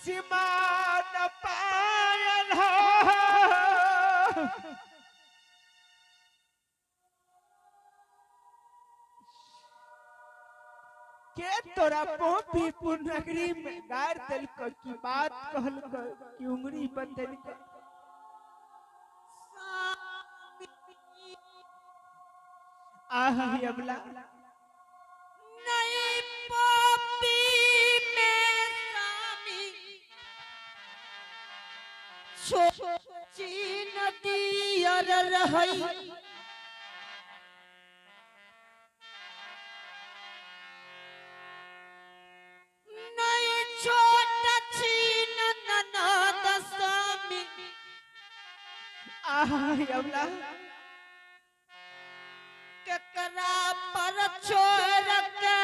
सीमा न पायल हो। के तोरा पोपीपुर नगरी में गार दिलक की बात कहलक की उंगली बतलक? आह अबला नहीं पोपी में सामी छोची नदी अर रहई नहीं छोट छीन ननद सामी आह अबला केकरा पर छोड़ के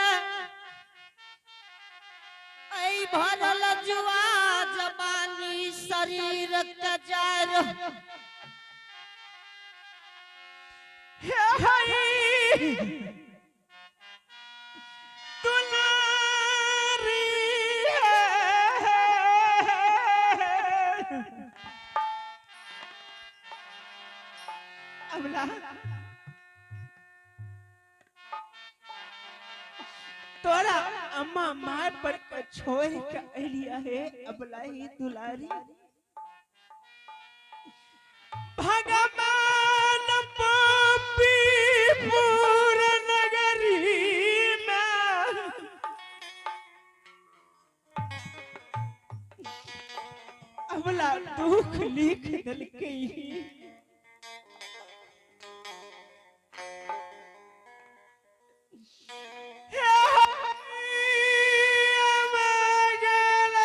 ऐ भरल जुआ जवानी शरीर के जाय हे हई दुलारी है। अबला तोरा अम्मा मार पर के छोड़ के अलिया है अबला ही दुलारी। भगवान पपीपुर नगरी में अबला दुख लिख दिलकै। हे मगल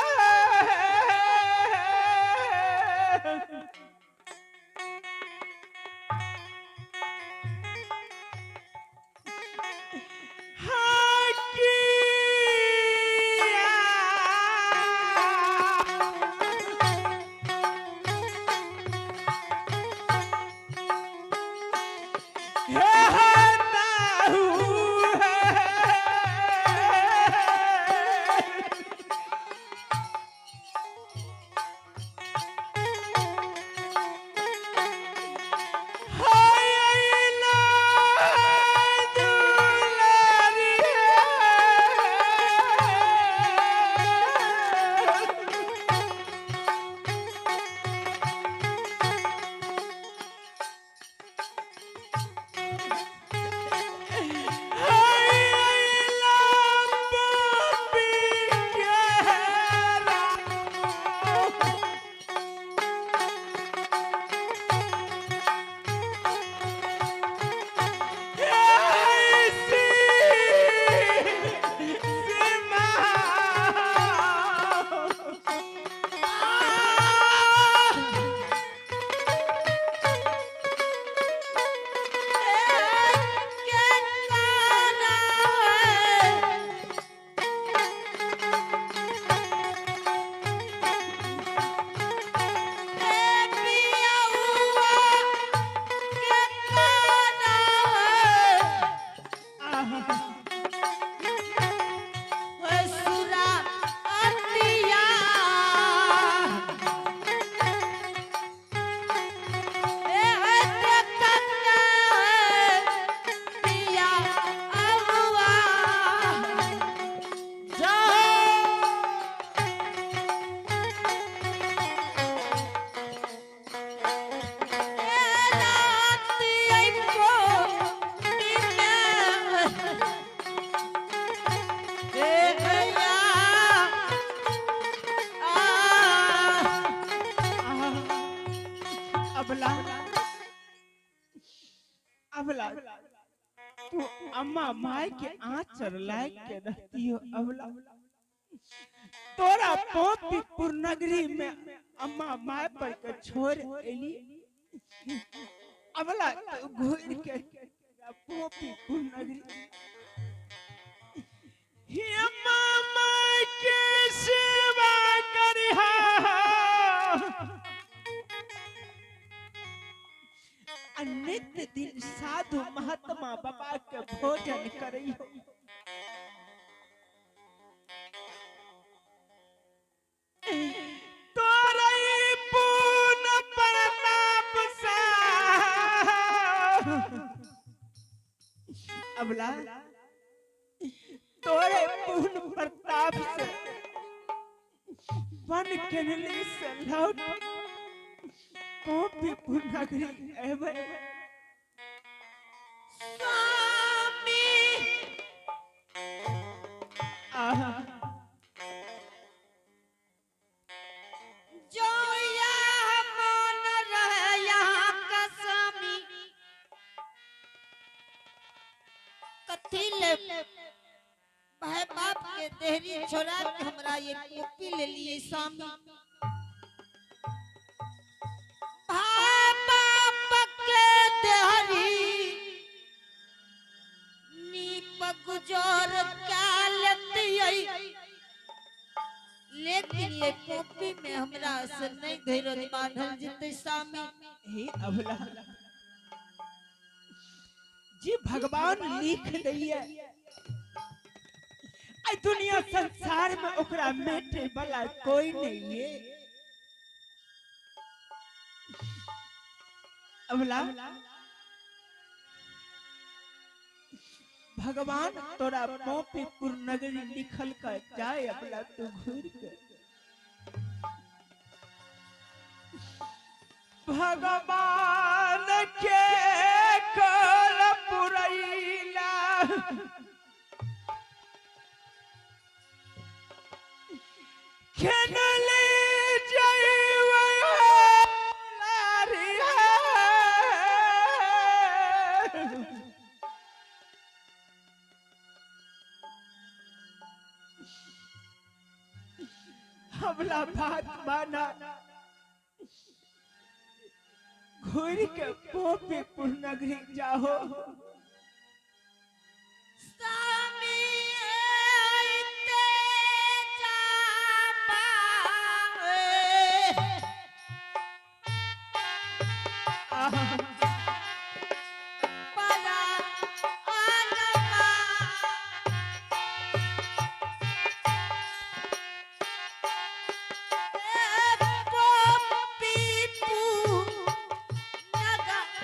अबला अबला तू अम्मा माय के आंचर लायक के रहती हो। अबला तोरा पोपीपुर नगरी में अम्मा माय पर के छोड़ एली। अबला तू घूर के पोपीपुर नगरी हे अम्मा माय के सेवा करिहा। नित्य दिन साधु महात्मा बाबा के भोजन करई हो। अबला तोरे पूर्ण प्रताप से वन केनली से लौट गोपीपुर नगरी एबै। स्वामी आहा जो यह मन रहे यहाँ का स्वामी, कथी ले भाई बाप के देहरी छोड़ा के हमरा ये टोपी ले लिए स्वामी। भाई बाप के देहरी नीप गुजर क्या लेतियै, लेकिन ये कॉपी में हमरा से नहीं धैर्य बांधल जितै स्वामी। हे अबला जी, भगवान लिख दैये आई दुनिया संसार में ओकरा मेटे वाला कोई नहीं है। अबला भगवान तोरा गोपीपुर नगरी लिखल का जाए अबला तू घूर के। भगवान के कल पुरैला खेनले जइबै लारी है। हमला बात माना, घूर के गोपीपुर नगरी जाहो। स्वामी आइते जाबावे आहा परा आलमा। ए गोपीपुर नगर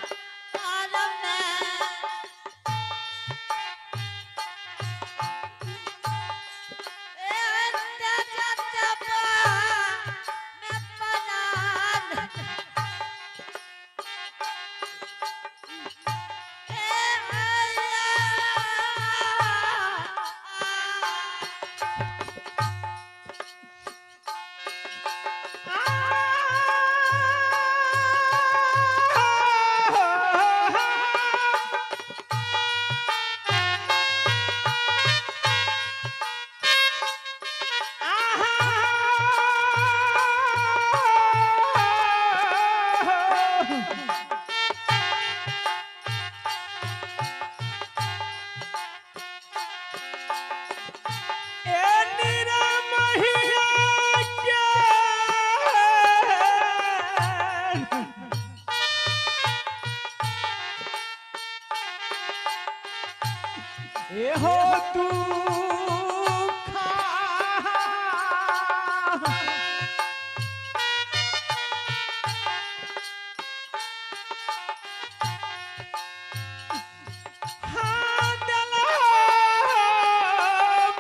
में हो तू खा। हाँ दला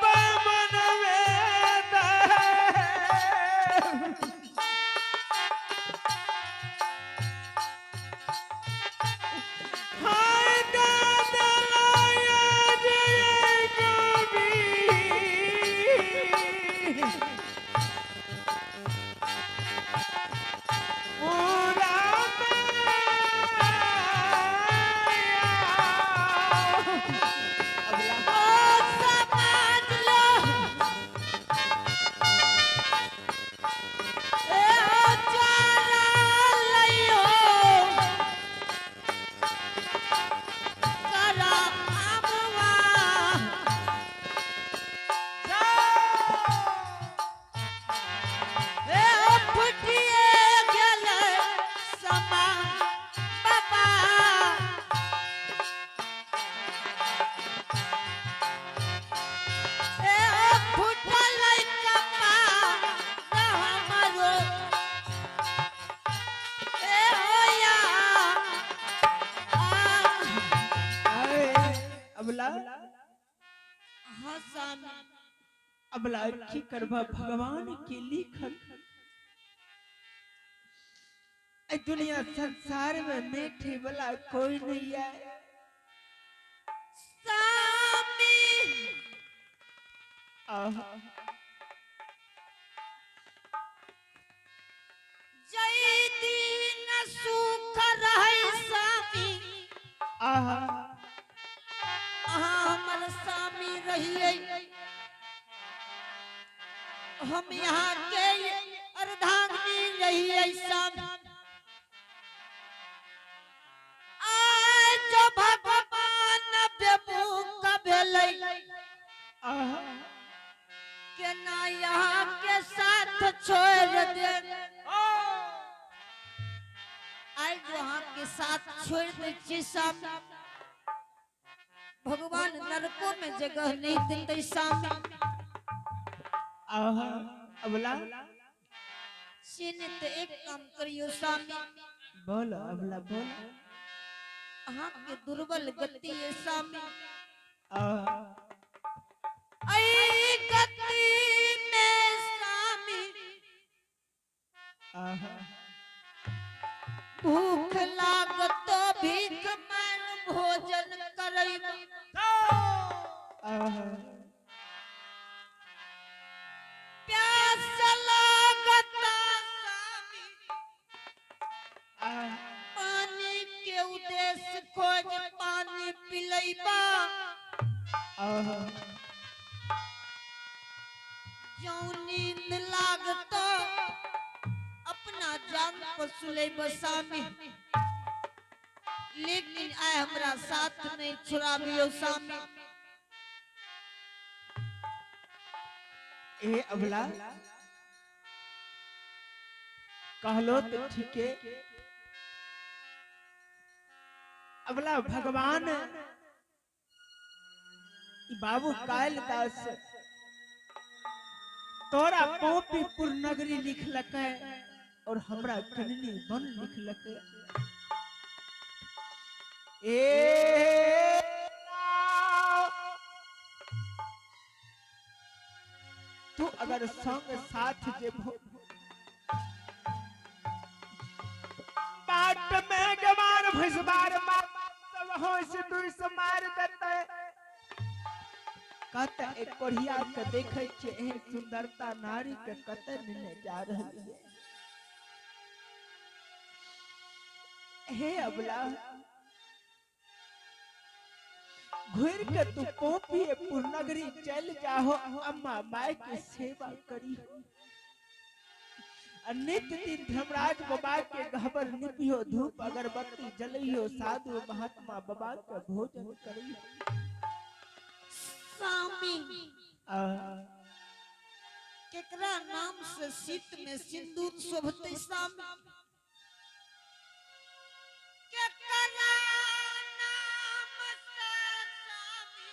बमन में दे। हाय दादा लाया जय गोबी पूरा माया। अगला बाबा। अबला। हाँ स्वामी। अबला की करबा भगवान के लिखल ए दुनिया संसार में मीठे वाला कोई नहीं है। स्वामी आहा जय दीन सुख रहे स्वामी। आहा अहाँ हमर स्वामी रहिए, हम यहाँ के अर्धांगिनी रहिए स्वामी। आज भगवान बेमुख भेलै आहा केना यहाँ के साथ छोड़ दे। आइ जो अहाँ के साथ छोड़ दै छी स्वामी, भगवान नरको में जगह नहीं देते स्वामी। आहा अबला से ने तो एक काम करियो स्वामी। बोलो अबला बोलो। अहाँ के दुर्बल गति है स्वामी। आहा ऐ गति में स्वामी आहा भूख लागत भीख मांग भोजन करैब। आहा प्यास लागत स्वामी आहा पानी के उद्देश्य खोज पानी पिलैबा। आहा जौ नींद लागत अपना जान पर सुलेब स्वामी, लेकिन आय हमरा साथ नहीं छुड़ाबियो स्वामी। ए अबला कहलो तो ठीके। अबला भगवान ई बाबू कालिदास तोरा पोपीपुर नगरी लिखलकै और हमरा जननी वन लिखलकै। ए तू अगर संग साथ जेबो बाट में गवार भैंसबार मार सब होश दुइस मार देते। कत एक कोढ़िया के देखे छे एहन सुंदरता नारी के कत नेने जा रहल है। हे अबला घुर के तू पोपी पुरनगरी चल जाहो, अम्मा माय के सेवा करी। नित्य दिन धर्मराज बाबा के गहबर निपियो, धूप अगरबत्ती जलइयो, साधु महात्मा बाबा के भोजन करियो। स्वामी केकरा नाम से शीत में सिंदूर शोभते स्वामी, केकरा नाम से स्वामी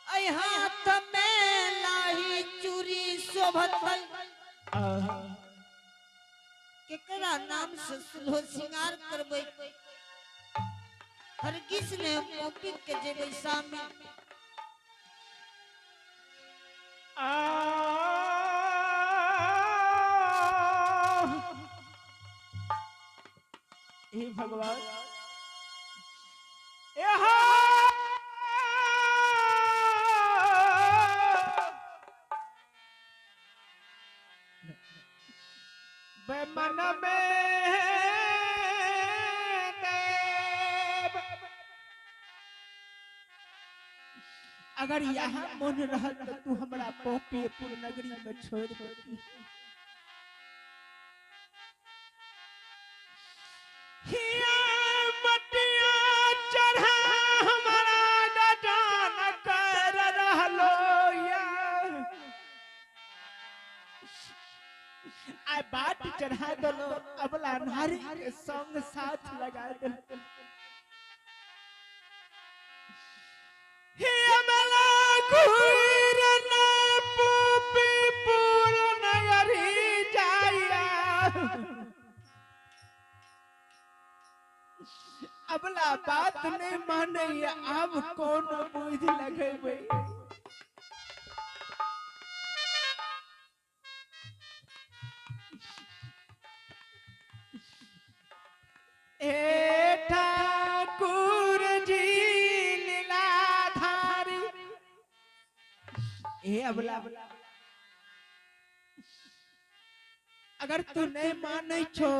ऐ हाथ में लाही चूड़ी शोभते, केकरा नाम से सुल्हो श्रृंगार करबै, हरगिज ने मोपी के जेबै स्वामी। हे भगवान मन में देव अगर यहाँ मन रहत तो तू हमरा पोपीपुर नगरी में छोड़ देती। हिया बटिया चढ़ा हमारा गजान कर रहलो या। आय बाट चढ़ा दलो अबला नारी के संग साथ लगा दलो। हे अबला घूर न पोपीपुर नगरी जाया। अबला अबला बात नहीं माने आब कौन बुझ लगेबै। ए ठाकुर जी लीलाधारी, ए अबला अगर तू नहीं माने छो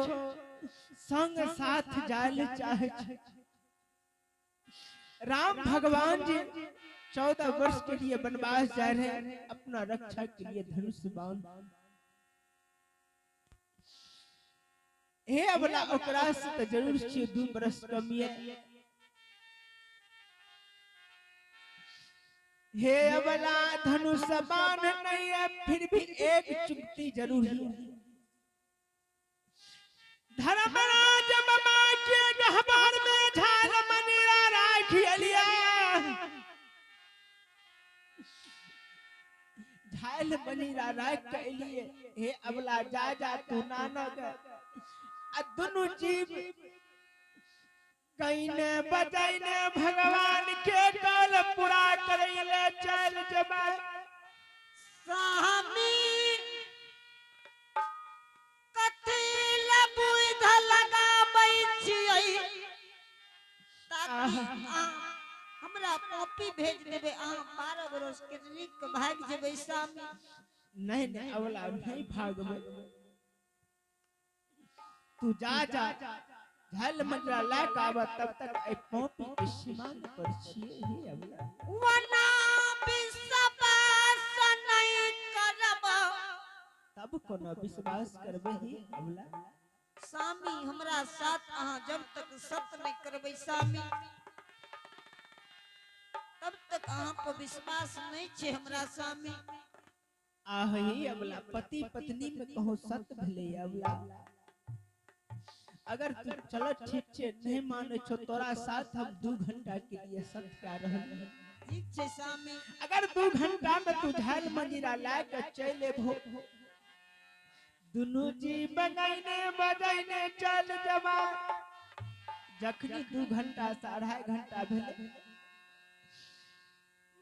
संग साथ जाय चाहे छे। राम भगवान जी 14 वर्ष के लिए वनवास जा रहे हैं, अपना रक्षा के लिए धनुष बाण। हे अबला ओकरा से तो जरूर छियै 2 बरस कमिए। हे अबला धनुष बाण नहीं है, फिर भी एक चुनती जरूर है। धर्मराज मामा के गहबर में झाल मनीरा राखी लिया, झाल मनीरा राख के लिए। हे अबला जा जा तू नाना के आ दुनु जीव कईने बजाइने भगवान के कल पूरा करैले चल जबा। स्वामी कथी ले बुध लगाबै छियै ताकि अहाँ हमरा कॉपी भेज देबै, अहाँ 12 बरस के लिख के भागि जेबै स्वामी। नहीं नहीं अबला नहीं भागबै, तू जा जा झल मंजरा ला के आब, तब तक ए पॉपी के सीमान पर छिए। हे अबला वना विश्वास नहीं करब, तब कोनो विश्वास करबै। हे अबला स्वामी हमरा साथ अहाँ जब तक सत्य नहीं करबै स्वामी तब तक अहाँ पर विश्वास नहीं छे हमरा स्वामी। आहे अबला पति पत्नी में कहो सत्य भेलै। अबला अगर तू चलो ठीक छे नहीं माने छो, तोरा साथ हम 2 घंटा के लिए सत्य कह रहल। ठीक छे स्वामी। अगर 2 घंटा में तू झाल मंजीरा ला के चल एबहो, दुनू जी बजाइने बजाइने चल जबा। जखनी 2 घंटा से 2.5 घंटा भेलै,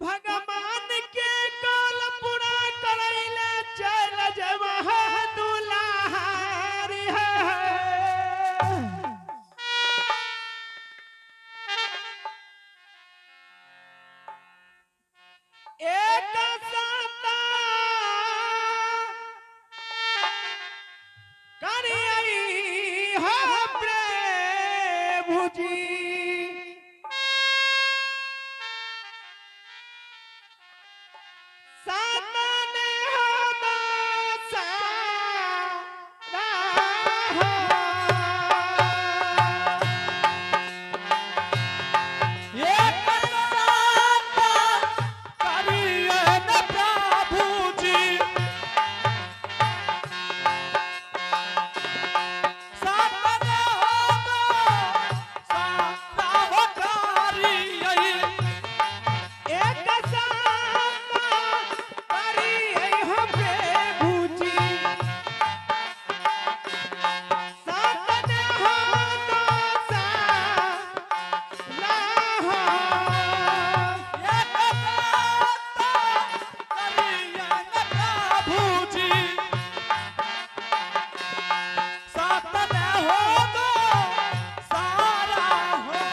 भगवान के कल पूरा करैले चल जबा दुलारी है। एक सता करियई हो प्रभु जी, सतन हो दासा एक साता करिए न प्रभु जी, सातन हो साता हो करिए। एक साता करियई हो प्रभु जी, सतन हो दासा एक साता करिए न प्रभु जी, सातन हो दो सारा हो।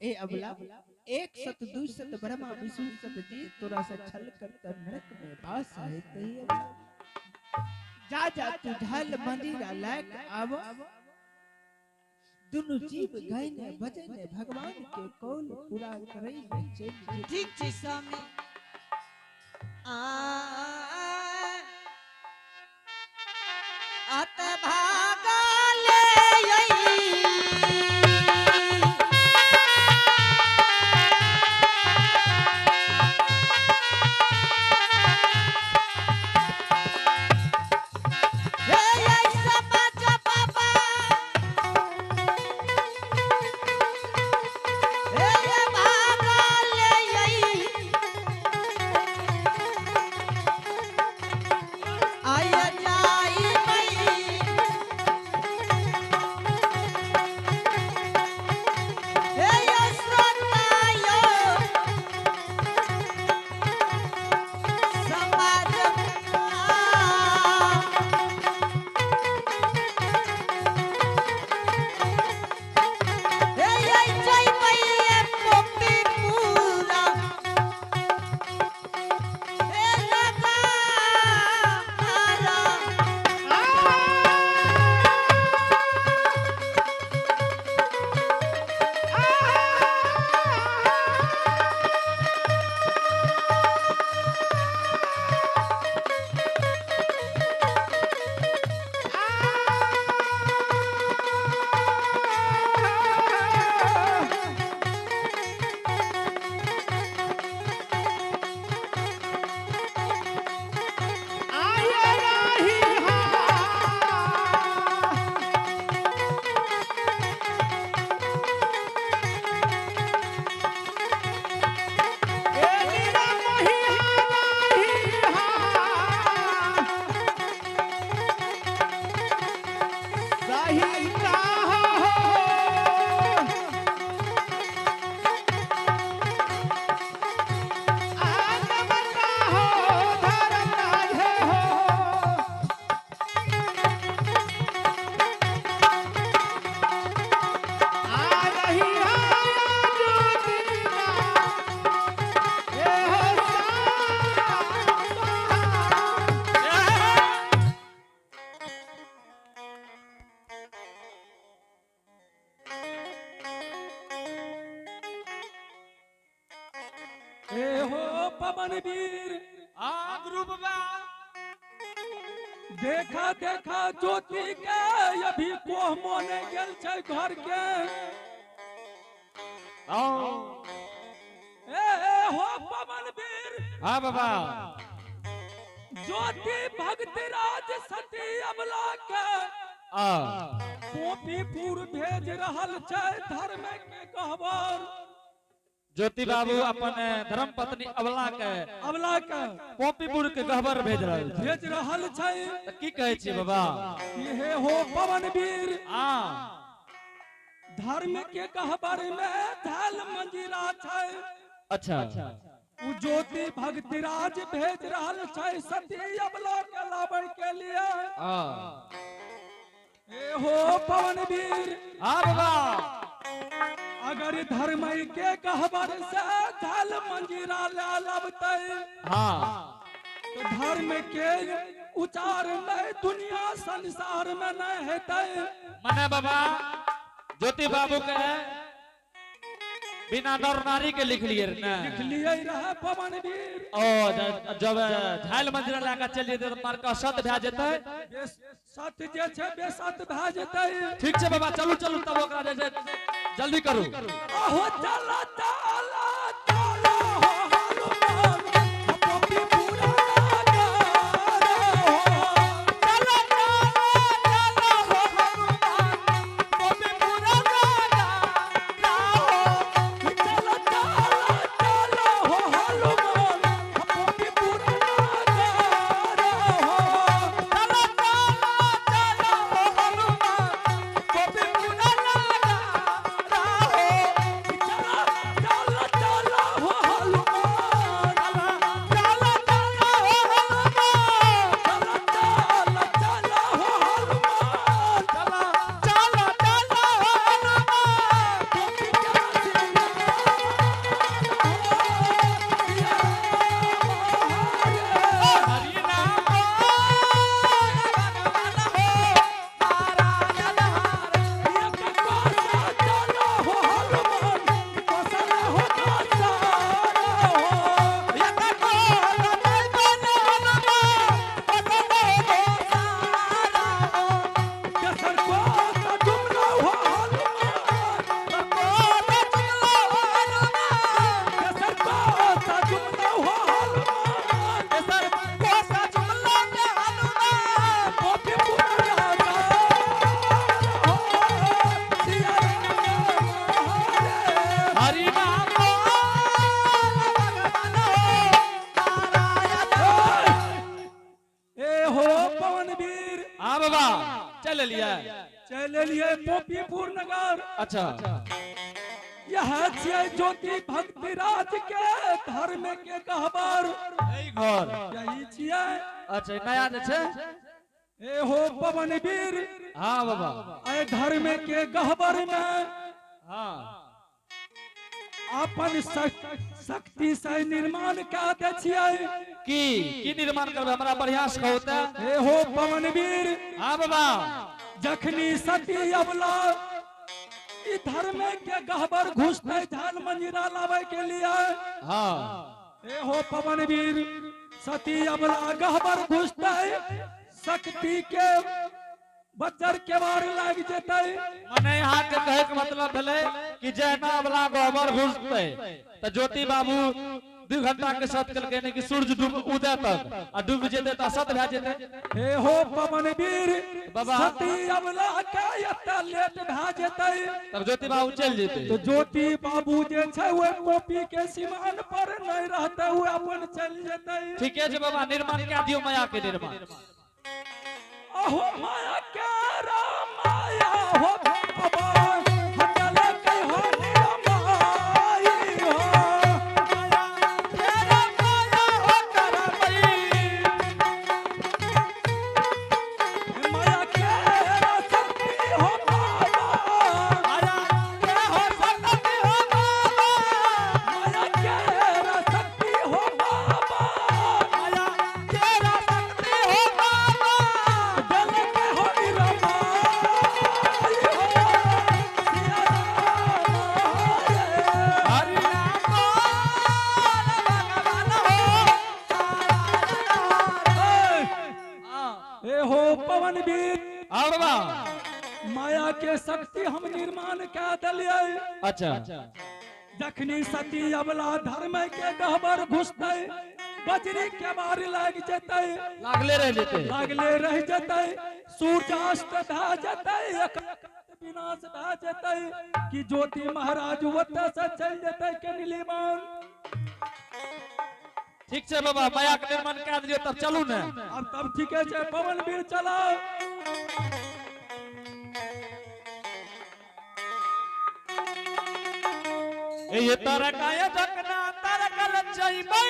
ए अबला, एक सत दू सत ब्रह्मा विष्णु सत जी तोरा से छल कर नरक में वास है तही। जा जा तू झल मंदिरा लायक आव। दुनु जीव गए ने भजे ने भगवान के कौल पूरा करे ने चल जेतै। ठीक छै स्वामी। आ अत भागल आय राही हा। ए नीरा मोही राही हा। सही हो। आनंद हो धर्म राधे हो। आ रही है ज्योतिना, ए हो सा। ए हो पवन वीर, आ गुरु बाबा। देखा देखा ज्योति के अभी कोह मोने गेल छै घर के। ए हो पवन वीर। हाँ बाबा। ज्योति भक्त राज सती अमला के आ पोपीपुर भेज रहल छै धर्म के गहबर। ज्योति बाबू अपन धर्म पत्नी अबला के अबला के पोपीपुर के गहबर भेज रहल छै। भेज रहल छै। तऽ की कहै छी बाबा? कि हे हो पवन वीर, आ धर्म के गहबर में धैल मंजिरा छै। अच्छा। उ ज्योति भक्तिराज भेज रहल छै सती अबला के लाबै के लिए। आ हे हो पवन वीर, हाँ बाबा। अगर धर्म के गहबर से धैल मंजिरा ले लबतै तो धर्म के उचार में दुनिया संसार में नहीं हेतै। मने बाबा, ज्योति बाबू के बिना नर नारी के लिख लिए ने? लिख लिए रहे पवन वीर। ओ जब झायल मंजिरा लए चलि जेतै तऽ मार्का सत भए जेतै। सत जे छै बेसत भए जेतै। ठीक छै बाबा, चलू चलू, तब ओकरा जे छै जल्दी करू। आहो चल चल चल हो हनुमान पोपी पूरा नगर हो। चलो चलो चलो हो हनुमान पोपी पूरा चल चल चल हो हनुमान पोपी पूरा नगर हो। चलो चलो चलो हो हनुमान पोपी पूरा चल चल एलियै? चलि एलियै पोपीपुर नगर। अच्छा। यह छियै ज्योति भक्ति राज के धर्म के गहबर। एहि घर? यही छियै। अच्छा, नया जे छै? ए हो पवन वीर। हाँ बाबा। ए धर्म के गहबर में अपन शक्ति से निर्माण कए दै छियै। की की निर्माण करबै, हमरा बढ़िया से कहू तऽ। हे हो पवन वीर। हाँ बाबा। जखनी सती अबला ई धर्म के गहबर घुसते झाल मंजीरा लावे के लिए। हे हो पवन वीर, सती अबला गहबर घुसते, शक्ति के बच्चर के बार लाग जेतै। मने यहाँ के कहे के मतलब भेलै कि जहिना अबला गोबर घुसतै तऽ ज्योति बाबू 2 घंटा के सत केलकै ने कि सूर्य डूब उदय तक आ डूब जेतै तऽ असत भए जेतै। हे हो पवन वीर। बाबा। सती अबला के एते लेट भए जेतै। तब ज्योति बाबू चलि जेतै। तो ज्योति बाबू जे छै ओहि कॉपी के सीमान पर नहीं रहते, ओ अपन चलि जेतै। ठीके छै बाबा, निर्माण कए दियौ माया के निर्माण। अहो माया के रामाया हो बाबा, हटल के हो निरमाई हो। माया के शक्ति हो बाबा, माया के शक्ति हो बाबा, जल के हो निरमाई हो, सिया राम ए हो पवन वीर। हाँ बाबा। माया के शक्ति हम निर्माण कए देलियै। अच्छा। जखनी सती अबला धर्म के गहबर घुसतै, बजरी के बारी लागि जेतै। लागले रहि जेतै। लागले रहि जेतै, सूर्यास्त भए जेतै, एक विनाश भए जेतै कि ज्योति महाराज ओतऽ से चलि जेतै के नीलिमान। ठीक छै बाबा, माया के निर्माण कए दियौ, तब चलू ने। अब तब ठीके छै पवन वीर, चलाओ। ये तरकाय जकना तरकल जइबै।